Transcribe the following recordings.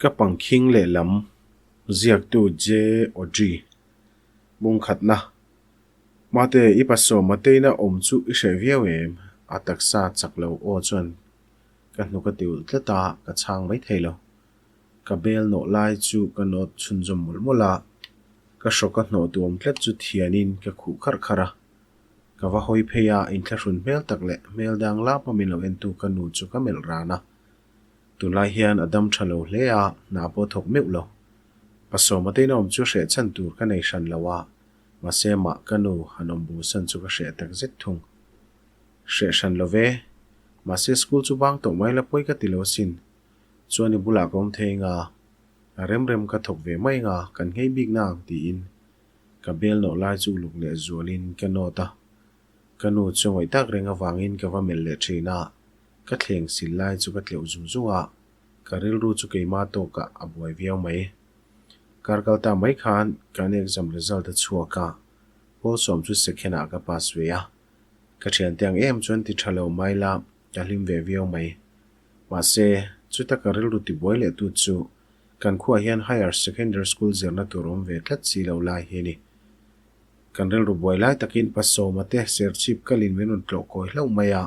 Ka pangkhing lehlam ziaktu J. Audrey Bungkhatna Mate, i pasawm Mateina awm chu i hreh viau em? A taksa chak lo aw chuan ka hnuk a ti ulh tlat a, ka chhang mai thei lo. Ka bel nawh lai chu ka nawt chhunzawm mawlh mawlh a, ka hrawk a hnawh tuam tlat chu thianin ka khuh kharh kharh a. Ka va hawi phei a, inthlahrun hmel tak leh hmel dang lap a min lo entu ka nu chu ka melh ran a. Tunlai hian a dam tha lo hle a, hna pawh thawk meuh lo. Pasawma tein a awm chu hreh chhan tur ka nei hran lo a, mahse mah ka nu han awm bosan chu ka hreh tak zet thung. Hreh hran lo ve, mahse school chu bang tawh mai la pawi ka ti lo asin. Chuan i bulah ka awm thei nga, a rem rem ka thawk ve mai nga, kan nghei bik na ang tiin ka bel nawh lai chu uluk leh zualin ka nawt a. Ka nu chu ngawih tak reng avangin ka va melh leh thin a, ka thleng sil lai chu ka tleuh zung zung a, ka rilru chu keimah tawkah a buai viau mai. Kar kal ta mai khan kan exam result a chhuak a, pawl sawm chu second ah ka pass ve a, ka thiante ang em chuan ti tha lo mai la ka hlim ve viau mai. Mahse, chuta ka rilru tibuai leh tu chu kan khuaah hian higher secondary school zirna tur awm ve tlat si lo lai hi a ni. Kan rilru buai lai takin Pasawma te serchhip kalin min rawn tlawh kawi hlauh mai a,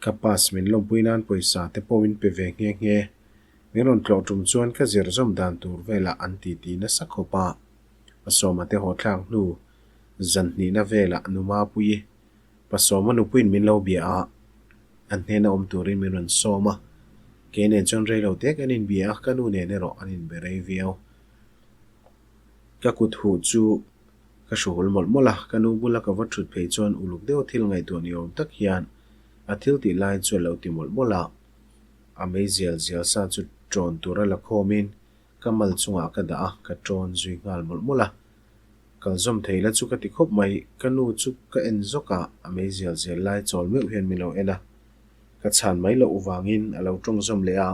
ka pass min lawmpui nan pawisa te pawh min pe ve nghe nghe. Min rawn tlawh tum chuan ka zir zawm dan tur velah an titi nasa khawp a. Pasawma te haw thlak hnu zan hnihna velah Numa Puii, Pasawma nupuiin min lo bia a, an hnena awm turin min rawn sawm a. Kei nen chuan rei lo te kan inbia a, ka nu nen erawh an inbe rei viau. Ka kut huh chu ka hruhul mawlh mawlh a, ka nu bula ka va thut phei chuan uluk deuh thil ngaihtuah ni awm tak hian a thil tih lai chu a lo ti mawlh mawlh a. A mei zial zial sa chu ṭawn tura la khawmin ka mal chungah ka dah a, ka ṭawn zui nghal mawlh mawlh a. Kal zawm thei la chu ka ti khawp mai, ka nu chu ka en zawk a, a mei zial zial lai chawl meuh hian min lo en a. Ka chhan mai loh vangin a lo ṭawng zawm leh a,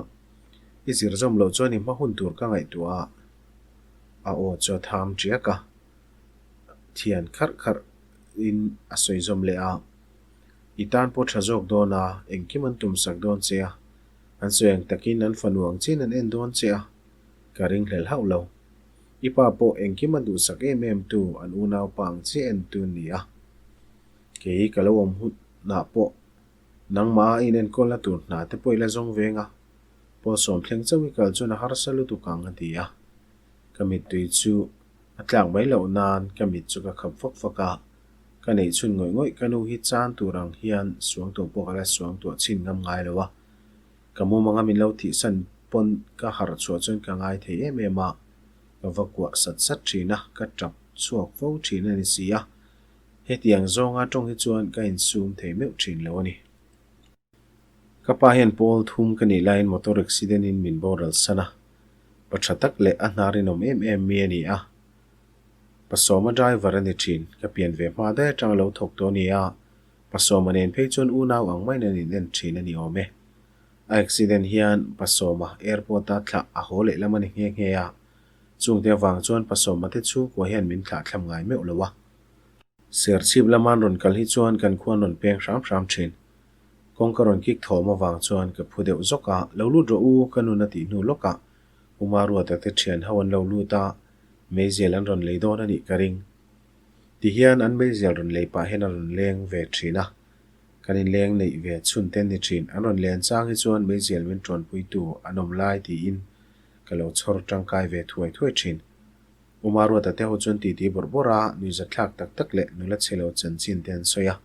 I zir zawm loh chuan i hma hun tur ka ngaihtuah a. A aw chu a tham tiak a, thian kharh kharh in a sawi zawm leh a, I tan pawh tha zawk dawn a, engkim an tum sak dawn che a, an sawi ang takin an fanu ang chiin an en dawn che a, ka ringhlel hauh lo. I pa pawh engkim a duhsak em em tu an unaupa ang chiah en tu ni a, kei ka lo awm hunah pawh nangmah a inenkawlna tur hna te pawh i la zawng veng a. Pawl sawm thleng chauh i kal chuan a harsa lutuk ang a ti a. Ka mittui chu a tlak mai loh nan ka mit chu ka khap fak fak a. Ka neih chhun ngawih ngawih ka nu hi chan tur ang hian suang tuah pawh ka la suang tuah chhin ngam ngai lo a. Ka mumanga min lo thihsan pawn ka harh chhuah chuan ka ngai thei em em a. Ka va kuah sat sat thin a, ka tap chhuak fo thin a ni si a. Hetiang zawnga tawng hi chuan ka insum thei meuh thin lo a ni. Ka pa hian pawl thum ka nih laiin motor accident in min boral san a, pa tha tak leh a hna rinawm em em mi a ni a. Pa Sawma driver a ni thin, ka pian ve hma daih atang a lo thawk tawh a ni a, Pa Sawma nen phei chuan unau ang maiin an in en thin a ni awm e. A accident hian Pa Sawma airport a thlah a haw leh lam a ni nghe nghe a, chungte avang chuan Pa Sawma te chhungkua hian min thlah thlam ngai meuh lo a. Serchhip lama an rawn kal hi chuan kan khua an rawn peng hram hram thin. Kawngka rawn kik thawm avang chuan ka phu deuh zawk a, Lo lut rawh u, ka nun a tih hnu lawkah Uma Ruata te thian ho an lo lut a, meizial an rawn lei dawn a nih ka ring. Tihian an meizial rawn lei pah hian a rawn leng ve thin a, kan inleng neih ve chhun te an ni thin. An rawn len chang hi chuan meizial min tawnpuitu an awm lai tiin ka lo chhawr tangkai ve thuai thuai thin. Uma Ruata te ho chuan titi bawrh bawrh a, nuihzatthlak tak tak leh nula chhe lo chanchin te an sawi a.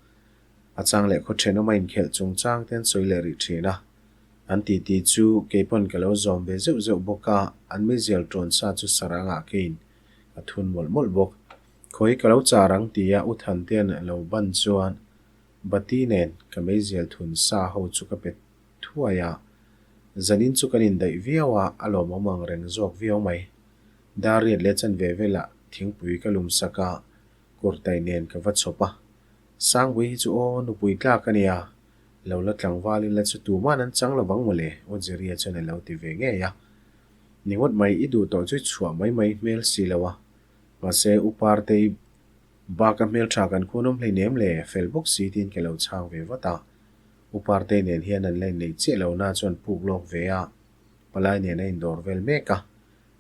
A chang leh khaw thenawm a inkhelh chungchang te an sawi leh rih thin a. An titi chu keipawn ka lo zawm ve zeuh zeuh bawk a, an meizial tawn sa chu sarangah keiin ka thun mawlh mawlh bawk. Khawi ka lo char ang tia U Thantea'n a lo ban chuan Bati nen ka meizial thun sa ho chu ka pe thuai a. Zanin chu kan indaih viau a, a lawmawm ang reng zawk viau mai. Dar riat leh chanve velah thingpui ka lum sak a, kurtai nen ka va chhawp a. Sangpui hi chu aw, nupui tlak a nia, lo la tlangval ila chu tuman an chang lo vang mawle, U Jeria chuan a lo ti ve ngei a. Ni ngawt mai, i duh tawh chu i chhuah mai mai hmel si lo a. Mahse, U Partei baka hmeltha kan khuanawm hleinem le, fel bawk si tiin ka lo chhang ve vat a. U Partei nen hian an la innei chiah lo na chuan puk lawk ve a. Palai nen a indawr vel mek a,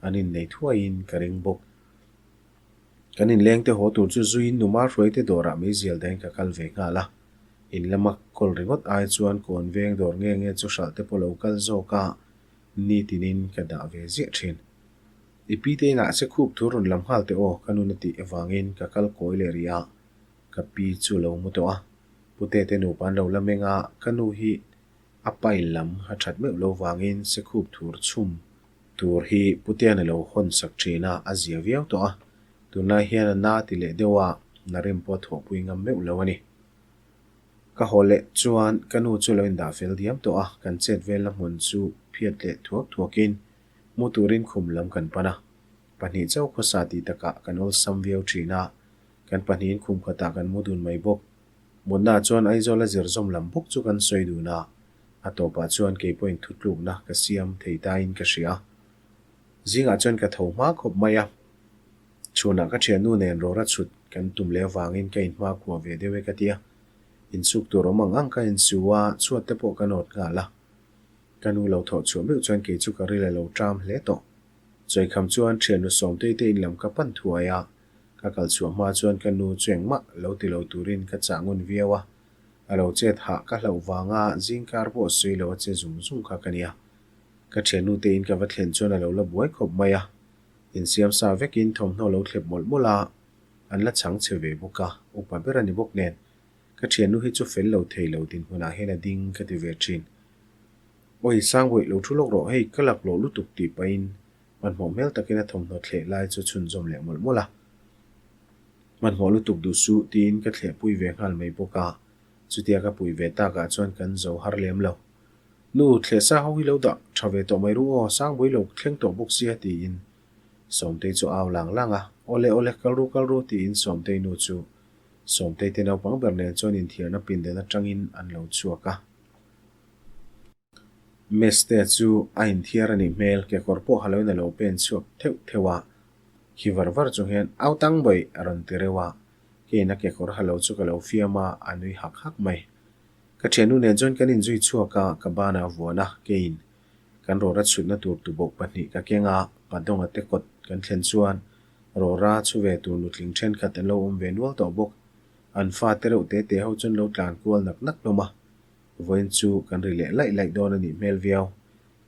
an innei thuaiin ka ring bawk. Kan inleng te haw tur chu zuiin numa hruaite dawrah meizial dahin ka kal ve nghal a. In lama kawl ringawt ai chuan kawn veng dawr nge nge chu hralh te pawh lo kal zawk a, nitinin ka dah ve ziah thin. I pi te inah se khup thu rawn lam nghal teh aw ka nun a tih avangin ka kal kawi leh rih a, ka pi chu lo mu tawh a. Pute te nupa an lo la meng a, ka nu hi a pail lam a that meuh lo vangin se khup thur chhum tur hi Putean a lo hawn sak thin a, a zia viau tawh a. Tunlai hian a na ti leh deuh a, na rim pawh a thawhpui ngam meuh lo a ni. Ka haw leh chuan ka nu chu lo indah fel diam tawh a, kan chet velna hmun chu phiat leh thuak thuakin mu turin khum lam kan pan a. Pahnih chauh khawsa tih takah kan awlsam viau thin a, kan pahnihin khum khatah kan mu dun mai bawk. Mutnaah chuan Aizawl a zir zawm lam bawk chu kan sawi dun a, a tawpah chuan kei pawhin thutlukna ka siam thei tain ka hria. Zingah chuan ka tho hma khawp mai a, chhunah ka thiannu nen rawra chhut kan tum leh avangin ka inhma khuah ve deuh e ka ti a, insuk tur awm ang ang ka insu a, chhuat te pawh ka nawt nghal a. Ka nu lo thawh chhuah meuh chuan kei chu ka ril a lo ṭam hle tawh. Chawikham chuan thiannu Sawmtei te inlam ka pan thuai a, Ka kal chhuah hma chuan ka nu chu engmah lo ti lo turin ka chah ngun viau a, a lo chet hah ka hlauh vanga zingkar pawh sawi lo a che zung zung kha ka nia. Ka thiannu te in ka va thlen chuan a lo la buai khawp mai a, insiam sa vekin thawmhnaw lo thlep mawlh mawlh a, an la chhang chhe ve bawk a, upa ber a ni bawk nen. Ka thiannu hi chu fel lo thei lo dinhmunah hian a ding ka ti ve thin. Awi Sangbawi lo thu lawk rawh hei ka laklawh lutuk tih pahin Hmanhmawh hmel takin a thawmhnaw thleh lai chu chhunzawm leh mawlh mawlh a. Hmanhmawh lutuk duh suh tiin ka thleh pui ve nghal mai bawk a, chutia ka pui ve takah chuan kan zo har lem lo. Nu, thleh sa ho hi lo dah tha ve tawh mai ru aw, Sangbawi lo thleng tawh bawk sia tiin Sawmtei chu au lang lang a, Awle awle kal ru kal ru tiin Sawmtei nu chu Sawmtei te naupang ber nen chuan inthiarna pindan atangin an lo chhuak a. Meste chu a inthiar a nih hmel, kekawr pawh ha loin a lo pen chhuak theuh theuh a, khi var var chung hian Au tang bawih a rawn ti reuh a, keiin a kekawr ha lo chu ka lo fiam a, a nui hak hak mai. Ka thiannu nen chuan kan inzui chhuak a, ka banah a vuan a, keiin kan rawra chhutna tur tuboh pahnih ka keng a, Padawnga te kawt kan thlen chuan rawra chhu ve tur nutling thenkhat an lo awm ve nual tawh bawk, an fa te reuh te te ho chuan lo tlan kual nak nak hlawm a. Vawiin chu kan ri leh laih laih dawn a nih hmel viau.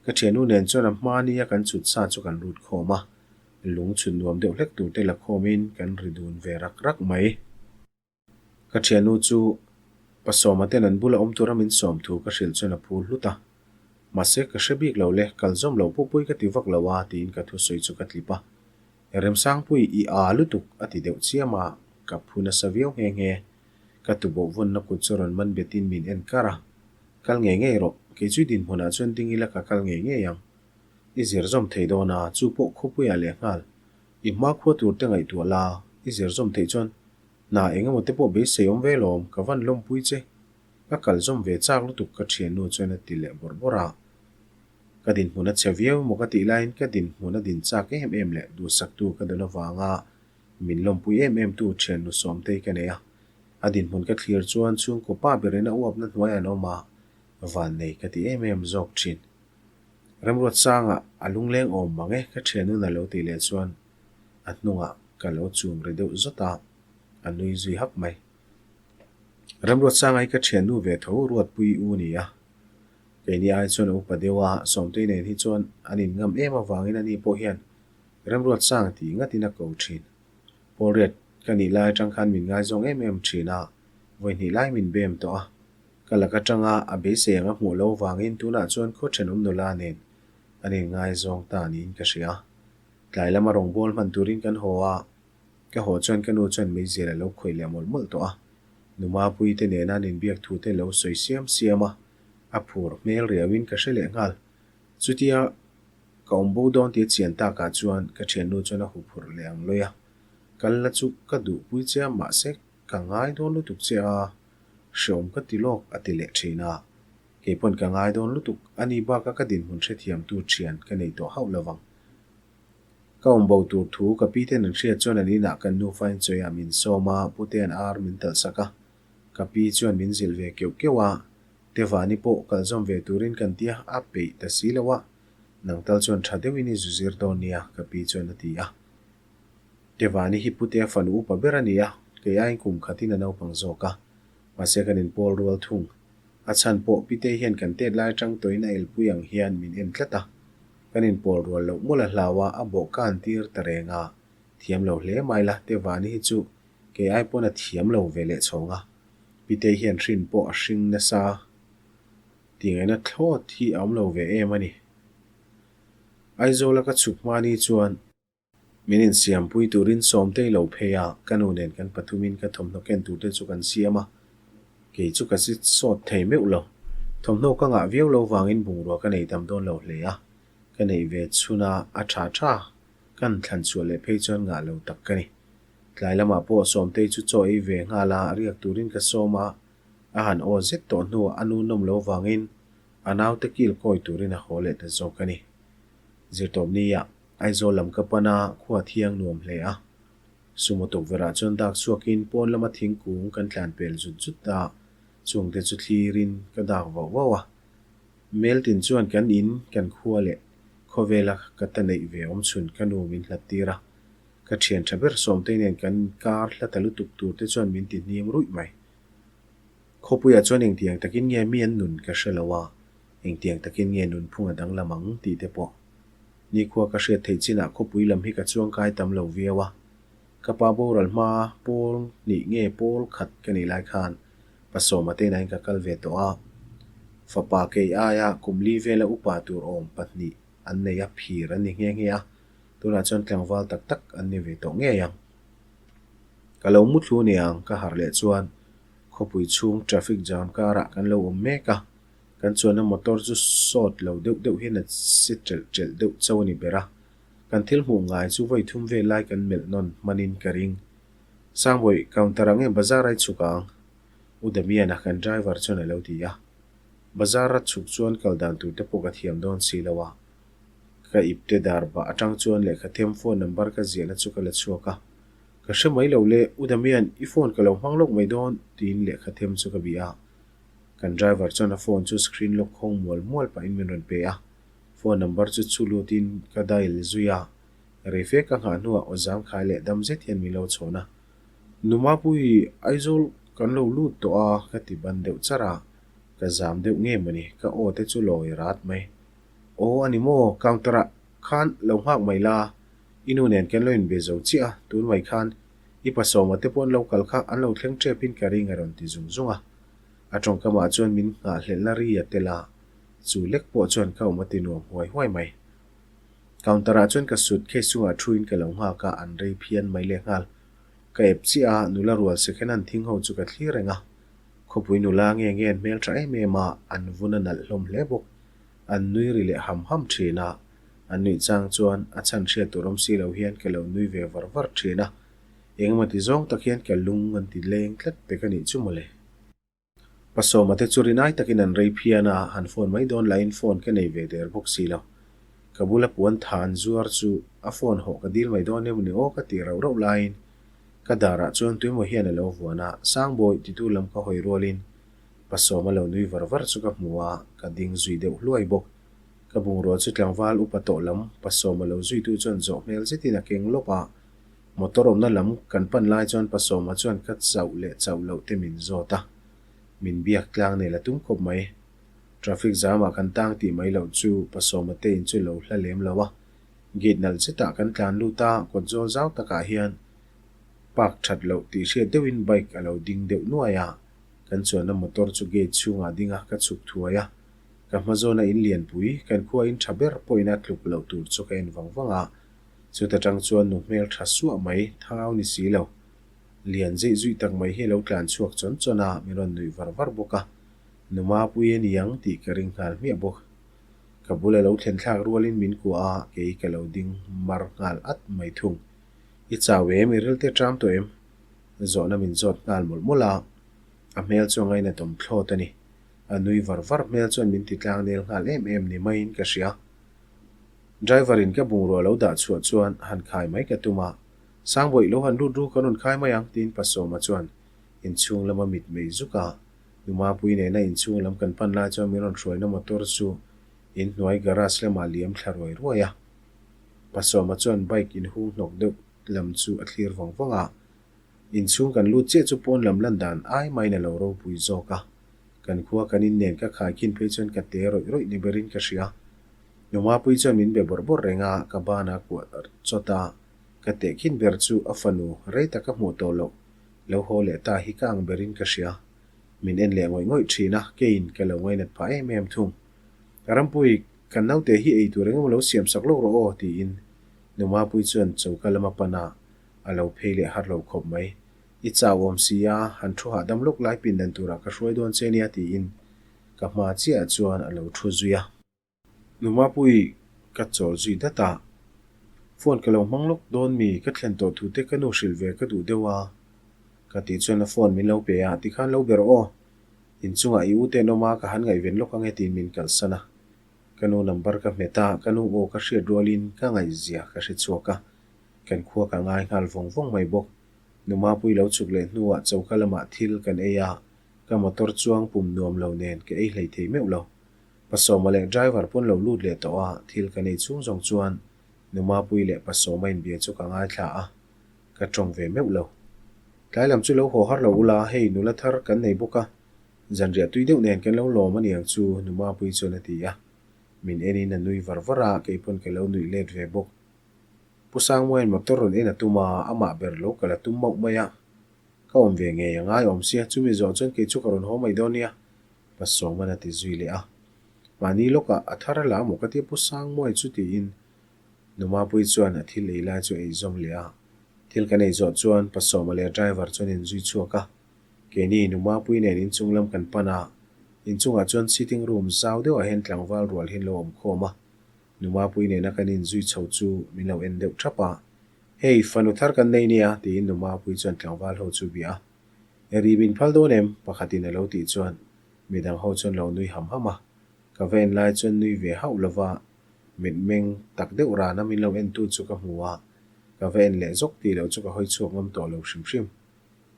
Ka thiannu nen chuan a hma nia kan chhut sa chu kan rut khawm a, lung chhut nuam deuh hlek tur te la khawmin kan ri dun ve rak rak mai. Ka thiannu chu Pasawma ten an bula awm tura min sawm thu ka hrilh chuan a phur hlut a. Mahse ka hre bik lo le, kal zawm loh pawh pui ka ti vak lo a tiin ka thusawi chu ka tlip a. Remsangpui i aa lutuk a ti deuh chiam a, ka phu nasa viau nghe nghe. Ka tuboh vawnna kut chu rawn man betin min en kar a, Kal ngei ngei rawh, kei chu i dinhmunah chuan ding ila ka kal ngei ngei ang. I zir zawm thei dawn a, chu pawh khawpuiah leh nghal. I hma khua tur te ngaihtuah la, i zir zawm theih chuan hna eng emaw te pawh beisei awm ve lawm, ka van lawmpui che. Ka kal zawm ve chak lutuk ka thiannu chuan a ti leh bawrh bawrh a. Ka dinhmun a chhe viau emaw ka tih laiin ka dinhmun a din chak em em leh duhsaktu ka dawn avanga Min lawmpui em em tu thiannu Sawmtei ka nei a, a dinhmun ka thlir chuan chhungkaw pa berin a uapna hnuai an awm a, vannei ka ti em em zawk thin. Remruat sangah a lungleng awm mang e ka thiannun a lo tih leh chuan a hnungah ka lo chum ri deuh zawt a, a nui zui hak mai. Remruat sanga hi ka thiannu ve tho Ruatpui u ni a, keini ai chuan a upa deuh a, Sawmtei nen hi chuan an inngam em avangin ani pawh hian Remruat sang tih ngatin a ko thin. Pawlriat ka nih lai atang khan min ngaizawng em em thin a, vawi hnih lai min bem tawh a. Ka lak atanga a beisei ang a hmuh lo vangin tunah chuan khaw thenawm nula nen an inngaizawng ta niin ka hria. Tlai lama rawngbâwl hman turin kan haw a, ka haw chuan ka nu chuan meizial a lo khawih leh mawlh mawlh tawh a. Numapuii te nena an inbiak thu te lo sawi siam siam a, a phur hmel riauin ka hre leh nghal. Chutia Ka awm bo dawn tia chian takah chuan ka thiannu chuan a huphurh leh ang lawih a, kal la chu ka duhpui che a mahse ka ngai dawn lutuk che a, hreawm ka ti lawk a ti leh thin a, keipawn ka ngai dawn lutuk a ni baka ka dinhmun hrethiamtu thian ka nei tawh hauh lovang. Ka awm bo tur thu ka pi ten an hriat chuan an inah kan nufa in chawiah min sawm a, Putea'n ar min talh sak a, ka pi chuan min zilh ve keuh keuh a, Tevani pawh kalzawm ve turin kan tia a peih ta si lo a. Nang tal chuan tha deuhin i zu zir dawn nia, ka pi chuan a ti a. Tevani hi Putea fanu upa ber a ni a, kei aiin kum khatin a naupang zawk a. Mahse kan inpawl rual thung. A chhan pawh Pitei hian kan tet lai atang tawhin a elpui ang hian min en tlat a. Kan inpawl rual loh mawlh a hlau a, a bawh ka han tir ta reng a. Thiam lo hle mai la, Tevani hi chu kei ai pawn a thiam lo ve leh chhawng a. Pitei hian hrin pawh a hring nasa tih ngaihna thlawt hi a awm lo ve em a ni. Aizawla ka chhuk hma ni chuan min insiampui turin Sawmtei lo phei a, ka nu nen kan pathumin ka thawmhnaw ken turte chu kan siam a, kei chu ka zit sawt thei meuh lo. Thawmhnaw ka ngah viau lo vangin bungrua ka nei tam dawn lo hle a, ka neih ve chhuna a tha tha kan thlan chhuah leh phei chuan ngah lo tak ka ni. Tlai lamah pawh Sawmtei chu chaw ei ve nghal a, riak turin ka sawm a, a han aw zet tawh hnuah a nu nawm lo vangin a naute kil kawi turin a haw leh ta zawk a ni. Zirtawpnia Aizawl lam ka pan a, khua thiang nuam hle a. Sumo tukverhah chuan dak chhuakin pawn lama thingkung kan tlan pel zut zut a, chungte chu thlirin ka dak vauh vauh a. Meltin chuan kan in, kan khua leh khawvela ka ta neih ve awm chhun ka nu min hlat tir a. Ka thian tha ber Sawmtei nen kan kar hla ta lutuk tur te chuan min ti hniam ruih mai. Khawpuiah chuan engtiang takin nge mi an nun ka hre lo a, engtiang takin nge nunphung a danglam ang tih te pawh. Nikhua ka hriat theih chinah khawpui lam hi ka chuangkai tam lo viau a. Ka pa boral hma pawl hnih nge pawl khat ka nih lai khan Pasawma te nain ka kal ve tawh a. Fapa kei aia kum li vela upa tur awm pahnih an nei a, phir an ni nghe nghe a. Tunah chuan tlangval tak tak an ni ve tawh ngei ang. Ka lo mu thlu niang ka harh leh chuan khawpui chhung traffic jam karah kan lo awm mek a, kan chuanna motor chu sawt lo deuh deuh hian a si ṭelh ṭelh deuh chauh a ni ber a. Kan thil hmuh ngai chu vawi thum vel lai kan melh nawn hmanin ka ring. Sangbawi, counter ah nge bazar a i chhuk ang? U Damian-a kan driver chuan a lo ti a. Bazar a chhuk chuan kal dan tur te pawh ka thiam dawn si lo a. Ka ipte dar bah atang chuan lehkha them phone number ka ziahna chu ka la chhuak a. Ka hre mai lo le, U Damian, i phone ka lo hmang lawk mai dawn, tiin lehkha them chu ka bih a. Kan driver chuan a phone chu screen lock khawng mual mual pahin min rawn pe a. Phone number chu chhu lutin ka dial zui a. Rei fe ka nghah hnuah aw zangkhai leh dam zet hian min lo chhawn a. Nu Mapui, Aizawl kan lo lut tawh a, ka ti ban deuh char a. Ka zam deuh nge mawni, ka aw te chu lawi rat mai. Aw a ni maw, counter ah khan lo nghak mai la, i nu nen kan lo inbe zo chiah a, tun mai khan i pasawma te pawh an lo kal kha an lo thleng tep in ka ring a rawn ti zung zung a. A tawngkamah chuan min nghahhlelhna ri a tel a, chu lek pawh chuan ka awm a ti nuam huai huai mai. Counter ah chuan ka suitcase chungah thu in ka lo nghak a, an rei phian mai lehnghal. Ka ep chiah a, nula rual second hand thing ho chu ka thlir reng a. Khawpui nula nge nge an hmeltha em em a, an vun a nalh hlawm hle bawk. An nui ri leh ham ham thin a, an nuih chang chuan a chhan hriat tur awm si lo hian ka lo nui ve var var thin a, engemaw ti zawng tak hian ka lung an ti leng tlat pek a nih chu mawle. Pasawma te chu rinai takin an rei phian a, han phone mai dawn lahin phone ka nei ve der bawk si lo. Ka bula puan tha an zuar chu a phone hawh ka dil mai dawn emaw ni aw ka tih rauh rauh laiin ka darah chuan tuemaw hian a lo vuan a, Sangbawi titu lam ka hawi rualin Pasawma lo nui var var chu ka hmu a, ka ding zui deuh hluai bawk. Ka bungrua chu tlangval upa tawh lam Pasawma lo zuitu chuan zawh hmel zetin a keng lawp a. Motor awmna lam kan pan lai chuan Pasawma chuan ka chauh leh chauh loh te min zawt a, min biak tlang nel a tum khawp mai. Traffic jam ah kan tang tih mai loh chu Pasawma te in chu lo hla lem lo a. Gate nalh zetah kan tlan lut a, kawt zawl zau takah hian park that loh tih hriat deuhin bike a lo ding deuh nuai a. Kan chuanna motor chu gate chhungah ding a, ka chhuk thuai a. Ka hma zawna in lianpui, kan khua in tha ber pawhin a tluk loh tur chu ka en vang vang a. Chuta tang chuan nu hmel tha suah mai, thau ni si lo. Lian zeih zuih tak mai hi a lo tlan chhuak chawn chawn a, min rawn nuih var var bawk a. Nu Mapui a ni ang tih ka ring nghal hmiah bawk. Ka bula lo thlen thlak rualin min kuah a, kei ka lo ding mar nghal at mai thung. I chau em, i rilte ṭam tawh em? Zawhna min zawt nghal mawlh mawlh a, a hmel chu a ngainatawm thlawt a ni. A nui var var hmel chuan min ti tlang nel nghal em em ni maiin ka hria. Driver in ka bungrua lo dah chhuah chuan han khai mai ka tum a, Sangbawih lo han lut ru ka rawn khai mai ang tiin Pasawma chuan inchhung lama mit mei zuk a. Numapui nena inchhung lam kan pan lai chuan min rawn hruaina motor chu. Inhnuai garage lamah liam thla ruai ruai a. Pasawma chuan bike inhung hnawk deuh lam chu a thlir vawng vawng a. Inchhung kan lut chiah chu pawn lam lan dan ai main a lo ropui zawk a. Kan khua kan in nen ka khaikhin phei chuan ka te rawih rawih ni berin ka hria. Numapui chuan min be bawrh bawrh reng a, ka banah kuah chawt a, ka tehkhin ber chu a fanu rei taka hmuh tawh loh lo haw leh ta hi ka ang berin ka hria. Min en leh ngawih ngawih thin a, keiin ka lo ngainat phah em em thung. Rampui, kan naute hi ei tur engemaw lo siam sak lawk rawh aw, tiin Numapui chuan choka lama pan a, a lo phei leh har lo khawp mai. I chau awm si a, han thu hahdam lawk lai pindan turah ka hruai dawn che nia, tiin ka hma chiahah chuan a lo thu zui a. Numapui ka chawl zui dat a, phone ka lo hmang lawk dawn mi, ka thlen tawh thu te ka nu hrilh ve ka duh deuh a, ka tih chuan a phone min lo pe a, tikhan lo ber aw, inchungah i u te an awm a, ka han ngaihven lawk ange tiin min kalsan a. Ka nu number ka hmet a, ka nu aw ka hriat rualin ka ngaihzia ka hre chhuak a, kan khua ka ngai nghal vawng vawng mai bawk. Numapui lo chhuk leh hnuah choka lamah thil kan ei a, ka motor chuang pum nuam lo nen ka ei hlei thei meuh lo. Pasawma leh driver pawn lo lut leh tawh a, thil ka nei chhung zawng chuan Numapui leh Pasawma inbia chu ka ngaithla a, ka tawng ve meuh lo. Tlai lam chu lo haw har lo ula, hei nula thar kan nei bawk a, zanriah tui deuh nen kan lo lawm a niang chu Numapui chuan a ti a. Min enin a nui var var a, kei pawn ka lo nuih let ve bawk. Pu Sangmuain motor rawn en a tum a, amah ber lo kal a tum mauh mai a. Ka awm ve ngei a ngai awm sia, chumi zawh chuan kei chu ka rawn haw mai dawn nia. Pasawman a ti zui leh a. Mahni lawkah a thar a la maw ka tia Pu Sangmuai chu tiin Numapui chuan a thil ei lai chu a eizawm leh a. Thil kan ei zawh chuan Pasawma leh driver chuan inzui chhuak a. Keini Numapui nen inchung lam kan pan a, inchungah chuan sitting room zau deuhah hian tlangval rual hi an lo awm khawm a. Numapui nena kan inzui chho chu min lo en deuh thap a. Hei, fanu thar kan nei nia tiin Numapui chuan tlangval ho chu bia a. Eri min phal dawn em? Pakhatin a lo tih chuan midang ho chuan lo nui ham ham a. Ka va en lai chuan nui ve hauh lova mitmeng tak deuh rana min lo en tu chu ka hmu a, ka va en leh zawk tih loh chu ka hawi chhuak ngam tawh lo hrim hrim.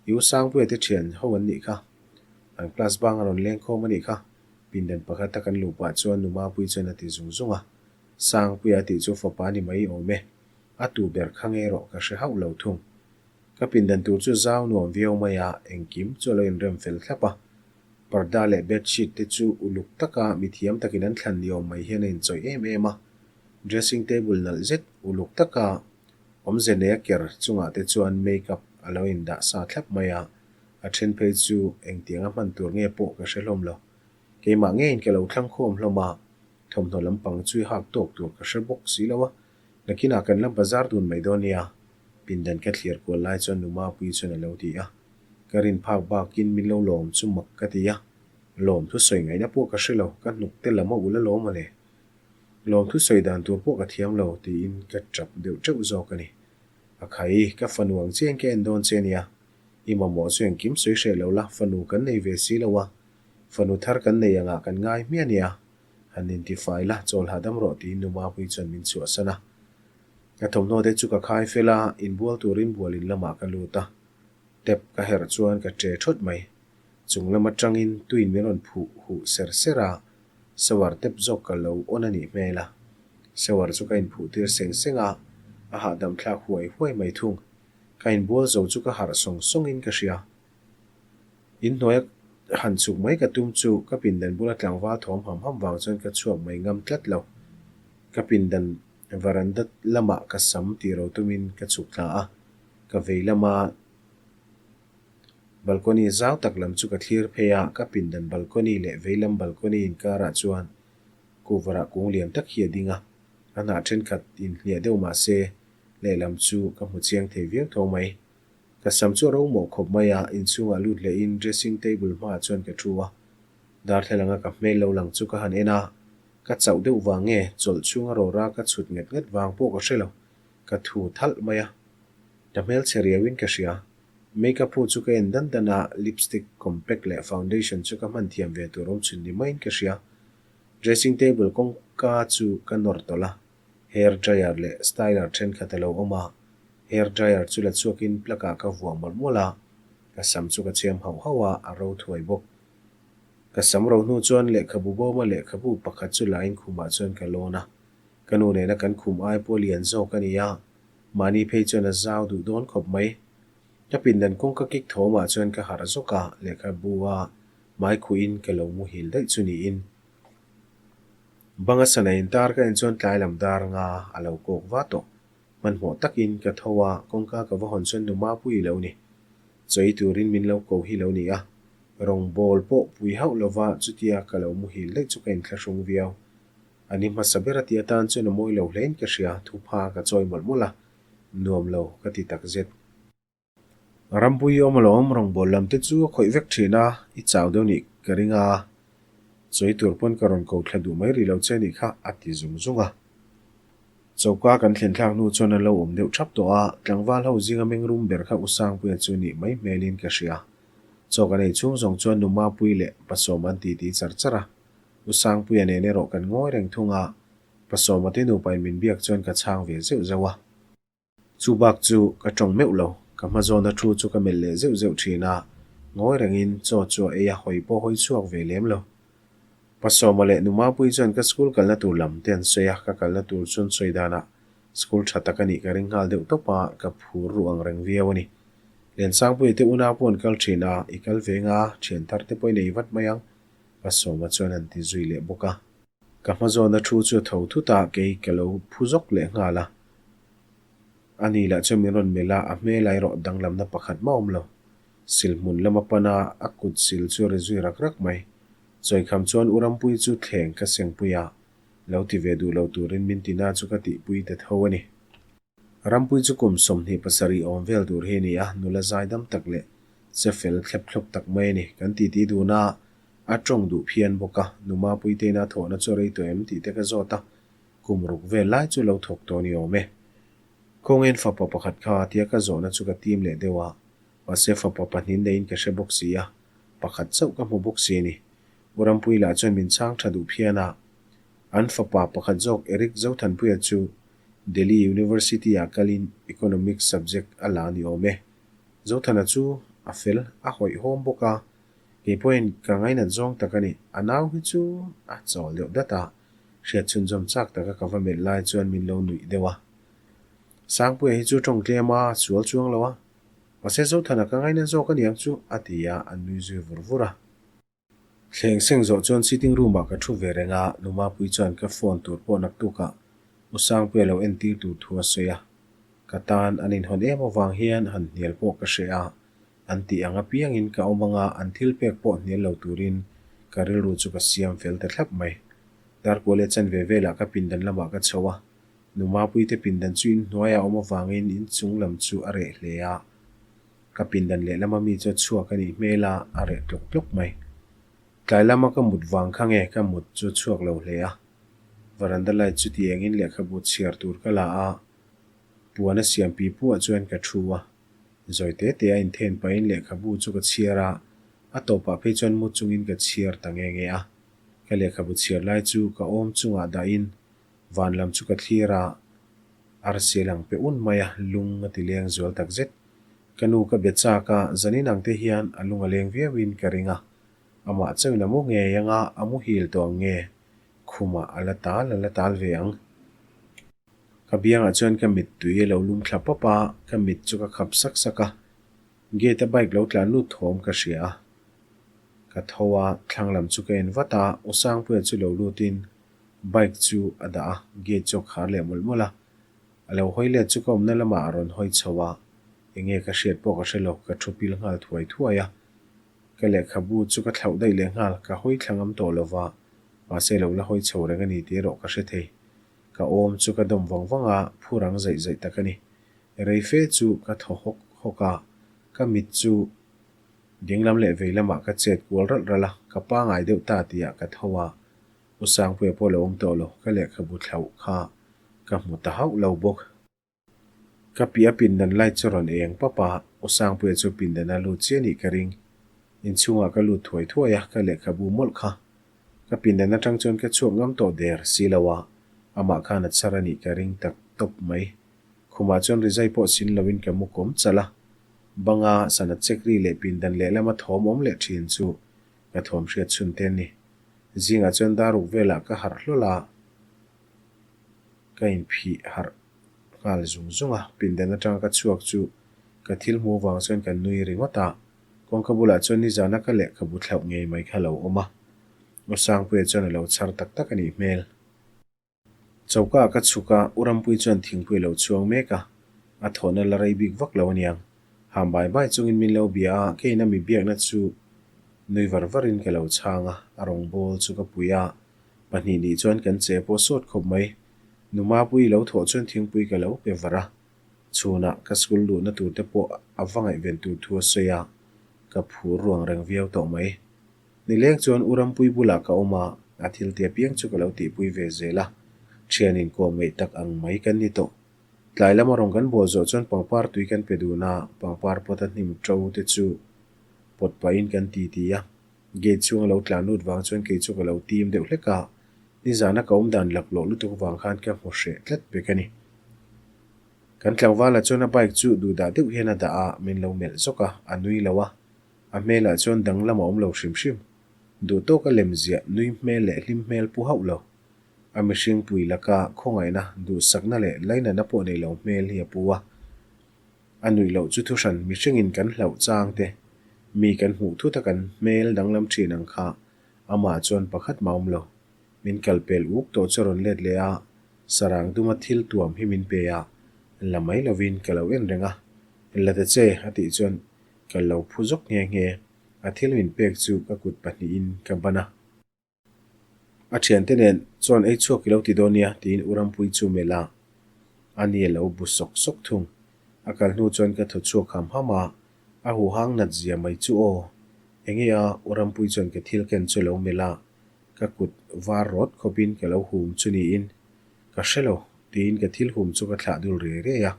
I u Sangpuia te thian ho an nih kha. An class bang a rawn leng khawm a nih kha. Pindan pakhata kan luh pah chuan nu Mapuii chuan a ti zung zung a. Sangpuia a tih chu fapa ni mai awm e. A tu ber kha nge rawh ka hre hauh lo thung. Ka pindan tur chu zau nuam viau mai a, engkim chu a lo inrem fel thlap a. Parda leh bedsheet te chu uluk taka mithiam takin an thlan ni awm mai hian a inchawih em em a. Dressing table nalh zet uluk taka awmze nei a ker chungah te chuan make-up a lo indah sa thlap mai a, a then phei chu engtiang a hman tur nge pawh ka hre hlawm lo. Keimah ngeiin ka lo thlang khawm hlawm a, thawmhnaw lampang chu i hak tawk tur ka hre bawk si lo a, nakinah kan la bazar dun mai dawn nia. Pindan ka thlir kual lai chuan nu Mapuii chuan a lo ti a, ka rin phak bakin min lo lawm chu mak ka ti a, lawm thusawi ngaihna pawh ka hre lo, ka hnuk te lam a ul alawm mawle. Lawm thusawi dan tur pawh ka thiam lo tiin ka tap deuh teuh zawk a ni. A khai, ka fanu ang chiahin ka en dawn che a nia, i mamawh chu engkim sawi hreh lo la, fanu kan nei ve si lo a, fanu thar kan nei angah kan ngai hmiah nia, han intifai la, chawl hahdam rawh tiin nu Mapuii chuan min chhuahsan a. Ka thawmhnaw te chu ka khai fel a, inbual turin bualin lamah ka lut a. Tap ka herh chuan ka che thawt mai. Chung lam atangin tuin min rawn phuh huh ser ser a, shower tap zawk ka lo on a nih hmel a. Shower chu ka inphuh tir seng seng a, a hahdam thlak huai huai mai thung. Ka inbual zo chu ka harh sawng sawngin ka hria. Inhnuaia han chhuk mai ka tum chu ka pindan bula tlangval thawm ham ham vang chuan ka chhuak mai ngam tlat lo. Ka pindan Varanda lamah ka sam tih ro tumin ka chhuk thla a, ka vei lama balcony zau tak lam chu ka thlir phei a, ka pindan balcony leh vei lam balcony inkarah chuan kuvarah kung lian tak hi a ding a, a hnah thenkhat inhliah deuh mah se lehlam chu ka hmu chiang thei viau tho mai. Ka sam chu a ro mawh khawp mai a, inchhungah lut lehin dressing table hmaah chuan ka thu a, darthlalanga ka hmel lo lang chu ka han en a, Ka chauh deuh vang nge chawlh chhunga rawra ka chhut nget nget vang pawh ka hre lo, ka thu thalh mai a. Ka hmelchhe riauin ka hria. Makeup ho chu ka en dan dan a, lipstick, compact leh foundation chu ka hman thiam ve tur awm chhun ni maiin ka hria. Dressing table kawngka chu ka nawr tawlh a, hair dryer leh styler thenkhat a lo awm a, hair dryer chu la chhuakin plug ah ka vuah mawlh mawlh a, ka sam chu ka chhem hauh hauh a, a ro thuai bawk. Ka sam ro hnu chuan lehkhabu bawma lehkhabu pakhat chu lain khumah chuan ka lawn a. Ka nu nena kan khum ai pawh lian zawk a ni a, mahni phei chuan a zau duh dawn khawp mai. Ka pindan kawngka kik thawmah chuan ka harh zawk a, lehkhabu a hmai khuhin ka lo muhil daih chu niin. Banga sana intar ka en chuan tlai lam dar nga a lo kawk va tawh. Hmanhmawh takin ka tho a, kawngka ka va hawn chuan nu Mapuii lo ni. Chawi turin min lo ko hi lo ni a, rawngbawl pawh pui hauh lova chutia ka lo muhil daih chu ka inthlahrung viau. A ni hmasa ber a ti atan chuan a mawi lo hlein ka hria, thupha ka chawi mawlh mawlh a, nuam lo ka ti takzet. Rampui awm alawm rawngbawl lam te chu a khawih vek thin a, i chau deuh nih ka ring a, chawi tur pawn ka rawn ko thla duh mai rih lo che nih kha a ti zung zung a. Choka kan thlen thlak hnu chuan an lo awm deuh thap tawh a, tlangval ho zinga mengrum ber kha U Sangpuia chu nih mai hmelin ka hria. Chaw kan ei chhung zawng chuan Nu Mapuii leh Pa Sawma an titi char char a, U Sangpuia nen erawh kan ngawi reng thung a, Pa Sawma te nupain min biak chuan ka chhang ve zeuh zeuh a. Chu bak chu ka tawng meuh lo, ka hma zawna thu chu ka melh leh zeuh zeuh thin a, ngawi rengin chaw chu a ei a, hawi pawh hawi chhuak ve lem lo. Pa Sawma leh Nu Mapuii chuan ka school kalna tur lam te an sawi a, ka kalna tur chuan sawi danah school tha tak a nih ka ring nghal deuh tawp a, ka phur ruh ang reng viau a ni. Liansangpuii te unau pawh an kal thin a, i kal ve nga, thian thar te pawh i nei vat mai ang, Pa Sawma chuan an ti zui leh bawk a. Ka hma zawna thu chu a tho thut a, kei ka lo phu zawk leh nghal a. A ni lah chuan min rawn melh a, a hmel erawh danglamna pakhat mah awm lo. Sil hmun lama pan a, a kut sil chu a ri zui rak rak mai. Chawikham chuan U Rampuii chu thleng ka sengpui a, lo ti ve duh lo turin min ti na chu ka tihpui ta tho a ni. Rampuii chu kum 27 awm vel tur hi a ni a, nula zaidam tak leh che fel thlep thlawp tak mai a ni. Kan titi dun a, a tawng duh phian bawk a, nu Mapuii te ina thawhna chu a rei tawh em tih te ka zawt a, kum ruk vel lai chu lo thawk tawh a ni awm e. Khawngain fapa pakhat kha tia ka zawhna chu ka tim leh deuh a, mahse fapa pahnih neiin ka hre bawk si a, pakhat chauh ka hmu bawk si a ni. U Rampuii lah chuan min chhang tha duh phian a, an fapa pakhat zawk Eric Zothanpuia chu Delhi University-ah kalin Economics subject a la ni awm e. Zothana chu a fel, a hawihhawm bawk a, kei pawhin ka ngainat zawng tak a ni. A nau hi chu a chawl deuh dat a, hriat chhunzawm chak taka ka va melh lai chuan min lo nuih deuh a. Sangpuia hi chu tawng tlem a, sual chuang lo a, mahse Zothana ka ngainat zawk a ni ang chu, a ti a, an nui zui vur vur a. Thleng seng zawh chuan sitting room ah ka thu ve reng a, Nu Mapuii chuan ka phone tur pawh naktukah U Sangpuia lo entir tur thu a sawi a. Ka tan an inhawn em avang hian han hnial pawh ka hreh a, an tih ang apiangin ka awm anga an thil pek pawh hnial lo turin ka rilru chu ka siam fel ta thlap mai. Darkual leh chanve velah ka pindan lamah ka chho a, Nu Mapuii te pindan chu inhnuaiah a awm avangin inchung lam chu a reh hle a. Ka pindan lehlama mi chu a chhuak a nih hmel a, a reh tlawk tlawk mai. Tlai lama ka mut vang kha nge ka mut chu a chhuak lo hle a. Varanda light chu ti engin lehkhabu chhiar tur ka la a, puan a siam pi puah chuan ka thu a. Zawi te te a inthen pahin lehkhabu chu ka chhiar a, a tawpah phei chuan mu chungin ka chhiar ta nge nge a. Ka lehkhabu chhiar lai chu ka awm chungah dahin van lam chu ka thlir a, arsi a lang pe un mai a, lung a ti leng zual takzet. Ka nu ka be chak a, zanin ang te hian a lung a leng viauin ka ring a. Amah chauhin a mu ngei ang a, a muhil tawh ang nge? Khumah a la tal a la tal ve ang. Ka biangah chuan ka mittui a lo lum thla pawp a, ka mit chu ka khap sak sak a. Gate a bike lo tlan lut thawm ka hria a. Ka tho a, thlang lam chu ka en vat a, U Sangpuia chu lo lutin bike chu a dah a, gate chu a khar leh mawlh mawlh a. A lo hawi let chu ka awmna lamah a rawn hawi chho a, enge ka hriat pawh ka hre lo, ka thu pil nghal thuai thuai a. Ka lehkhabu chu ka thlauh daih leh nghal, ka hawi thla ngam tawh lo va, mahse lo la hawi chho reng a ni tih erawh ka hre thei. Ka awm chu ka dawm vang vang a, phur ang zaih zaih tak a ni. Rei fe chu ka thaw hawk hawk a, ka mit chu dinglam leh vei lamah ka chet kual ralh ralh a, ka pangai deuh ta tihah ka tho a, U Sangpuia pawh lo awm tawh lo, ka lehkhabu thlauh kha ka hmu ta hauh lo bawk. Ka piah pindan light chu rawn eng pap a, U Sangpuia chu pindan a lut chiah nih ka ring. Inchhungah ka lut thuai thuai a, ka lehkhabu mawlh kha. Ka pindan atang chuan ka chhuak ngam tawh der si lo a, amah khan a chhar a nih ka ring tak tawp mai. Khumah chuan rizai pawh sin loin ka mu kawm chalh a, banga sana chek ri leh pindan lehlama thawm awm leh thin chu. Ka thawm hriat chhun te a ni. Zingah chuan dar ruk velah ka harh hlawl a, ka inphih harh nghal zung zung a. Pindan atanga ka chhuak chu ka thil hmuh vang chuan ka nui ringawt a. Kawngka bulah chuan nizana ka lehkhabu thlauh ngei mai kha a lo awm a. Usangpuia chuan a lo chhar tak tak a nih hmel. Choka ah ka chhuk a, U Rampui chuan thingpui a lo chhuang mek a, a thawhna la rei bik vak lo aniang. Ham bai bai chungin min lo bia a, keiin a mi biakna chu nui var varin ka lo chhang a, a rawngbawl chu ka pui a, pahnih nih chuan kan che pawh sawt khawp mai. Nu Mapuii lo thawh chuan thingpui ka lo pe var a, chhunah ka school luhna tur te pawh a va ngaihven tur thu a sawi a, ka phur ruang reng viau tawh mai. Nileng chuan U Rampui bulah ka awm a, a thil ti apiang chu ka lo tihpui ve zel a, thian inkawm ngeih tak ang mai kan ni tawh. Tlai lama rawn kan bawl zawh chuan pangpar tui kan pe dun a, pangpar pawt a hnim ṭo te chu pawt pahin kan ti ti a. Gate chhung a lo tlan lut vang chuan kei chu ka lo tim deuh hlek a, nizana ka awm dan laklawh lutuk vang khan ka hmu hreh tlat pek a ni. Kan tlangvala chuan a bike chu duhdah deuh hian a dah a, min lo melh zawk a, a nui lo a. A hmelah chuan danglam a awm lo hrim hrim. Duh tawka lem ziah nui hmel leh hlim hmel pu hauh lo. A mihring pui laka khawngaihna, duhsakna leh lainatna pawh nei lo hmel hi a pu a. A nuih loh chu thuhran mihringin kan hlauh chang te, mi kan hmuh thut a kan hmel danglam thin ang kha amah chuan pakhat mah awm lo. Min kal pel uk tawh chu a rawn let leh a, sarang duma thil tuam hi min pe a, la mai lovin ka lo en reng a. La ta che a tih chuan Ka lo phu zawk nghe nghe, a thil min pek chu ka kut pahnihin ka ban a. A thiante nen chuan ei chhuak i lo ti dawn nia tiin U Rampui chu melh a, a ni a lo bu sawk sawk thung. A kal hnu chuan ka thaw chhuak ham ham a, a huhang nat zia mai chu aw. Enge a, U Rampui chuan ka thil ken chu a lo melh a, ka kut var rawt khawpin ka lo hum chu niin ka hre lo tiin ka thil hum chu ka thlah dul riai riai a.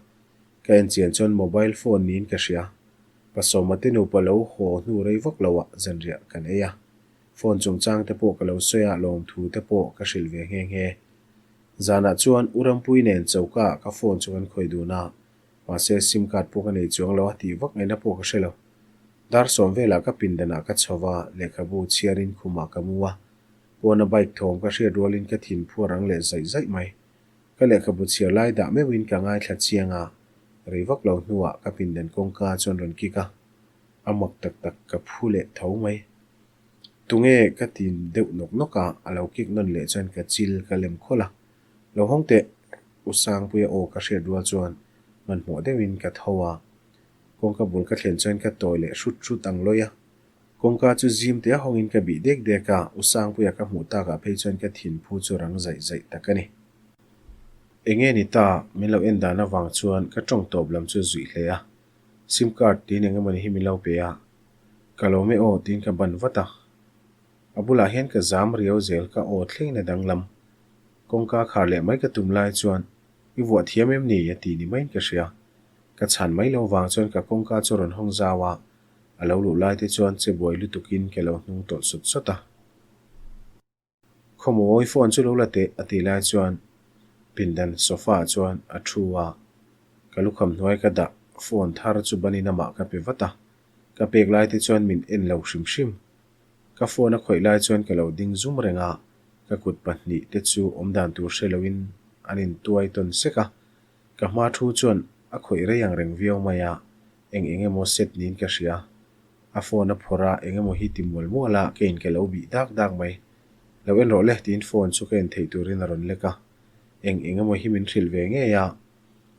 Ka en chian chuan mobile phone niin ka hria. Pasawma te nupa lo haw hnu rei vak lo ah zanriah kan ei a. Phone chungchang te pawh ka lo sawi a, lawmthu te pawh ka hrilh ve nghe nghe. Zanah chuan U Rampui nen choka ah ka phone chu kan khawih dun a, mahse sim card pawh ka nei chuang lo a tih vak ngaihna pawh ka hre lo. Dar sawm velah ka pindan ah ka chho va, lehkhabu chhiarin khumah ka mu a. Pawna bike thawm ka hriat rualin ka thin phuar ang leh zaih zaih mai. Ka lehkhabu chhiar lai dah meuhin ka ngaithla chiang a, rei vak lo hnuah ka pindan kawngka chuan rawn kik a, a mak tak tak ka phu leh tho mai. Tunge ka ti deuh nawk nawk a, a lo kik nawn leh chuan ka chil ka lem khawlh a, Lo hawng teh! U Sangpuia aw ka hriat rual chuan hmanhmawh deuhin ka tho a, kawngka bul ka thlen chuan ka tawi leh hrut hrut ang lawih a. Kawngka chu zim te hawngin ka bih dek dek a, U Sangpuia ka hmuh takah phei chuan ka thinphu chu rang zaih zaih tak a ni. Enge ni ta, min lo en dan avang chuan ka tawng tawp lam chu zuih hle a, sim card tiin eng emawni hi min lo pe a, ka lo me aw tiin ka ban vat a. A bulah hian ka zam riau zel ka aw thlengin a danglam. Kawngka khar leh mai ka tum lai chuan i vuah thiam em ni a ti ni maiin ka hria. Ka chhan mai lo vang chuan ka kawngka chu rawn hawng zau a, A lo luh lai te chuan che buai lutukin ka lo hnung tawlh sawt sawt a. Khawmawi phone chu lo la teh a tih lai chuan pindan sofa ah chuan a thu a, ka lukham hnuai ka dah phone thar chu banin amah ka pe vat a, ka pek lai te chuan min en lo hrim hrim. Ka phone a khawih lai chuan ka lo ding zum reng a, ka kut pahnih te chu awmdan tur hre loin an intuai tawn sek a, ka hma thu chuan a khawih rei ang reng viau mai a, Eng eng emaw set niin ka hria. A phone a phawrh a, eng emaw hi ti mual mual a, ka in ka lo bih dak dak mai. Lo en rawh le tiin phone chu ka en theih turin a rawn lek a. Eng eng emaw hi min hrilh ve ngei a.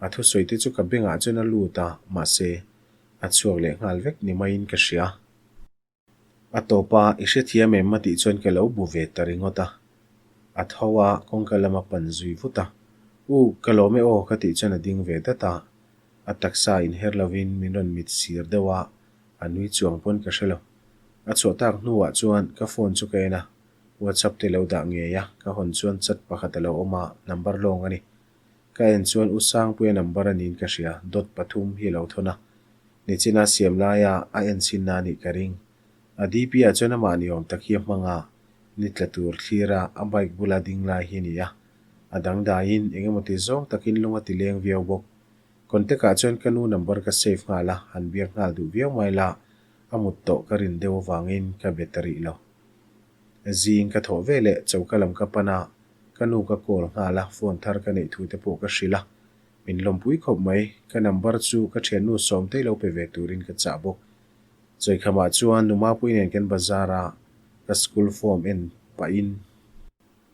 A thusawi te chu ka bengah chuan a lut a, mahse, a chhuak leh nghal vek ni maiin ka hria. A tawp a, i hrethiam em a tih chuan ka lo bu ve ta ringawt a. A tho a, kawngka lama pan zui vut a. U, ka lawm e aw ka tih chuan a ding ve dat a. A taksa inher lovin min rawn mit sir deuh a, a nui chuang pawn ka hre lo. A chhuah tak hnuah chuan ka phone chu ka en a, WhatsApp te lo dah ngei a, ka hawn chuan chat pakhat a lo awm a, number lawng a ni. Ka en chuan U Sangpuia number a niin ka hria, dot pathum hi a lo thawn a. Nichina siam laia a en chhinna a nih ka ring. A DP ah chuan amah ni awm tak hi a hmang a, ni tla tur thlir a, a bike bula ding lai hi a ni a. A dangdaiin eng emaw ti zawng takin lung a ti leng viau bawk. Contact ah chuan ka nu number ka save nghal a, han biak nghal duh viau mai la, a mut tawh ka rin deuh avangin ka be ta rih lo. Zing ka thawh ve leh choka lam ka pan a, ka nu ka call nghal a, phone thar ka neih thu te pawh ka hrilh a. Min lawmpui khawp mai, ka number chu ka thiannu Sawmtei lo pe ve turin ka chah bawk. Chawikhamah chuan nu Mapui nen kan bazar a, ka school form en pahin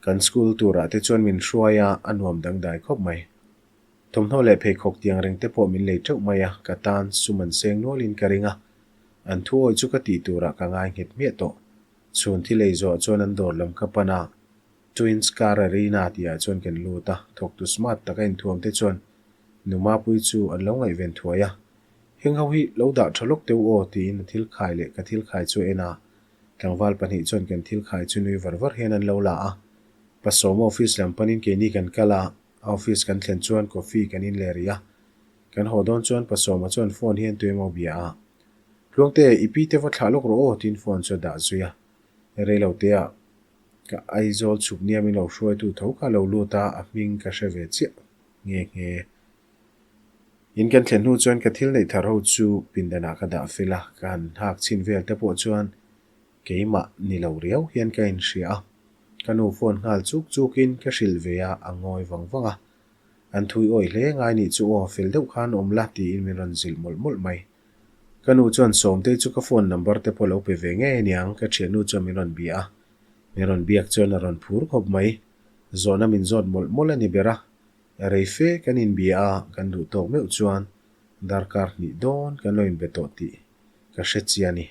kan school turah te chuan min hruai a, a nuam dangdai khawp mai. Thawmhnaw leh pheikhawk tiang reng te pawh min lei teuh mai a, ka tan sum an seng nualin ka ring a, an thu awi chu ka tih turah ka ngai nghet hmiah tawh. Chhun thil ei zawh chuan an dawr lam ka pan a, Twins Car Arena tihah chuan kan lut a, thawktu smart taka inthuam te chuan nu Mapui chu an lo ngaihven thuai a, Heng ho hi lo dah tha lawk teuh aw tiin a thil khai leh ka thil khai chu a en a, tlangval pahnih chuan kan thil khai chu nui var var hian an lo la a, Pasawma office lam panin keini kan kal a, a office kan thlen chuan coffee kan in leh rih a, kan haw dawn chuan Pasawma chuan phone hian tuemaw bia a, Tluangte, i pi te va thlah lawk rawh aw tiin phone chu a dah zui a, reilo te ah ka Aizawl chhuk nia min lo hruaitu tho kha a lo lut a, a hming ka hre ve chiah nghe nghe. In kan thlen hnu chuan ka thil neih thar ho chu pindanah ka dah fel a, ka han hak chhin vel te pawh chuan keimah ni lo riau hian ka inhria a. Ka nu phone nghal chuk chukin ka hrilh ve a, a ngawi vang vang a. An thui awih hle ngai nih chu aw, fel deuh khan awm la tiin min rawn zilh mawlh mawlh mai. Ka nu chuan Sawmtei chu ka phone number te pawh lo pe ve ngei aniang, ka thiannu chuan min rawn bia a. Min rawn biak chuan a rawn phur khawp mai. Zawhna min zawt mawlh mawlh a ni ber a. Rei fe kan inbia a, kan duh tawk meuh chuan darkar hnih dawn kan lo inbe tawh tih ka hre chiah a ni.